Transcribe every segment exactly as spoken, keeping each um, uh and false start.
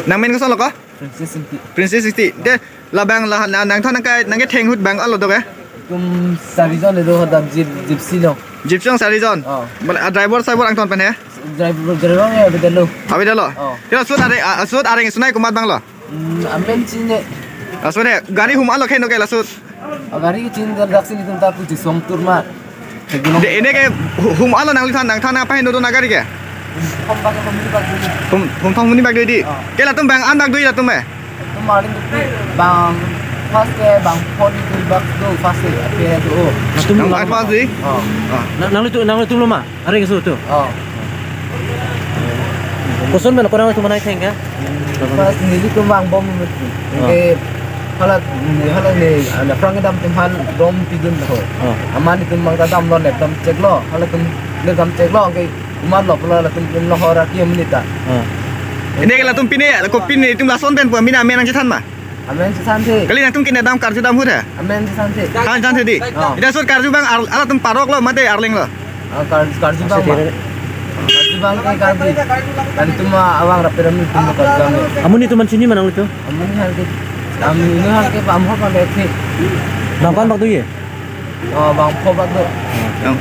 Nangmen koson lo ko? Princess Singti. Princess Singti. De, labang la, na, nangthan nangkai, nangketheng ahut bang alo do ke? Itum sarijon le do, hodam jip, jipsi lo. Jipsi along sarijon. Oh. Bole, ah, driver saiver angton pen he? Driver, driver ya, beda lo. Abeda lo? Oh. Kila sut are, ah, sut areng sunai komat bang lo? Hmm, amen chine. Laso ne, gari hum alo khen oke laso. Ah, gari chin dak sini tum ta puji som tur ma. De, ene ke hu-, hum alo nangliphan nangthan nangpaheno do na gari ke? Hum thom bak hum ni bak dui. Hum, hum thom hum ni bak dui di. Ah. Ke latum bang an bak dui latum eh? Tum marin tu bang first ke bang pho ni dui bak do first ke ape do. Latum bang an bak dui? Oh. Ah. Na, nanglitum, nanglitum lo ma? Areng keso tu. Oh. Koson pen konang tu manai theng ke? Pas nelitum vangbom mati. Oh. Ke hala, hala ne, ana prang dam tim han dom pidun ho. Oh. Amat netum bang ta damlo, nep dam cheklo. Halatum nep dam cheklo. Ke komat lo pulo latum tum lo hora ki menit ta. Oh. Ene ke latum pine, ko pine itum lason pen pu amin amen nangchethan ma? Amen chethan the. Kali nangtum kine dam karju dam ahut he? Amen chethan the. Than, than the di. Oh. Ida sut karju bang ar-, alatum parok lo mate arleng lo? Ah, kar-, karju bang ma. Karju bang ke karju. Kali tum ma awang rapi rami tum karju bang. Amun netum man chini ma nanglitum? Amun hal ke. Amun hal ke pam ho pam ke. Bang pan bak tu ye? Oh, bang pho bak tu. Yang.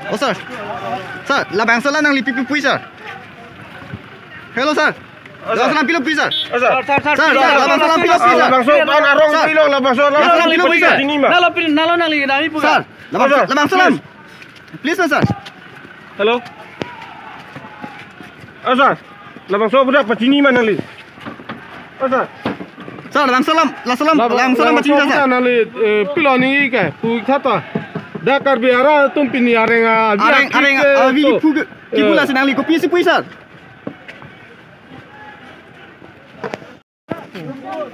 Oh, sir. Sir, labangso alam nangli pi pi pui, sir. Hello, sir. Oh, sir. Labangso alam pilo pui, sir. Oh, sir. Sir, sir, sir, labangso alam pilo pui, sir. Labangso alam arong. Sir. Pilo, labangso alam. Labangso alam pilo pui, sir. Ini, ma. Nalo pil-, nalo nangli nami pu. Sir, labang-, oh, sir. Labangso alam. Please. Please, sir. Hello. Oh, sir. Labangso alam pachini ma nangli. Oh, sir. Sir, labangso alam, labangso alam, lab-, labangso alam pachini, sir. Labangso alam nangli, eh, pilo nangli ke, pu tha ta. Dak Karbi arat atum pini areng, ah, avi, areng, areng, avi, avi, to, pu ke, kipu, eh, lasi nangli kopi si pui, sir.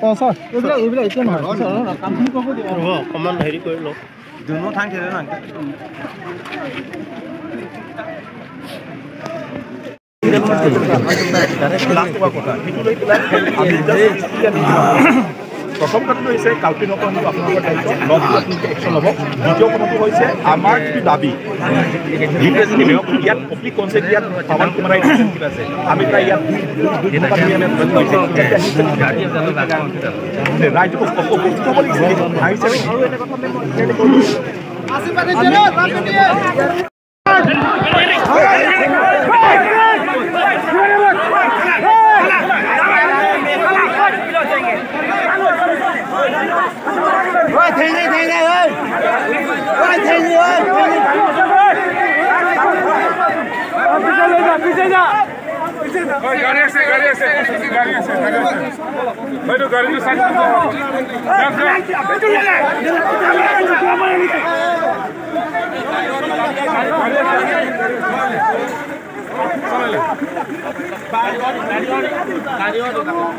Oh, sir. এইবিলাক, এইবিলাক এতিয়া নহয়। Sir, কামখিনি কৰিব দিব। হ'ব, অকণমান হেৰি কৰি লওক। দুনো থাং খেলে না। লাখ টকা কথা। সেইটো লৈ পেলাই আমি just প্ৰথম কথাটো হৈছে কালপিন অকল আপোনালোকৰ দায়িত্ব, লগ আপোনালোকে একশ্যন ল'ব। দ্বিতীয় কথাটো হৈছে আমাৰ যিটো দাবী, ইয়াত কপি কনচেপ্ট ইয়াত পাৱান কুমাৰ আহিছে, আমি প্ৰায় ইয়াত দুই, দুই, দুই ঘণ্টা ধৰি আমি ইয়াত বহি আছোঁ। ৰাইজক উপস্থিত হ'ব লাগিছিল, আহিছে নেকি? হয়, গাড়ী আছে, গাড়ী আছে, গাড়ী আছে, গাড়ী আছে। বাইদেউ, গাড়ীটো চাইড কৰি দিয়ক। যাওক, যাওক।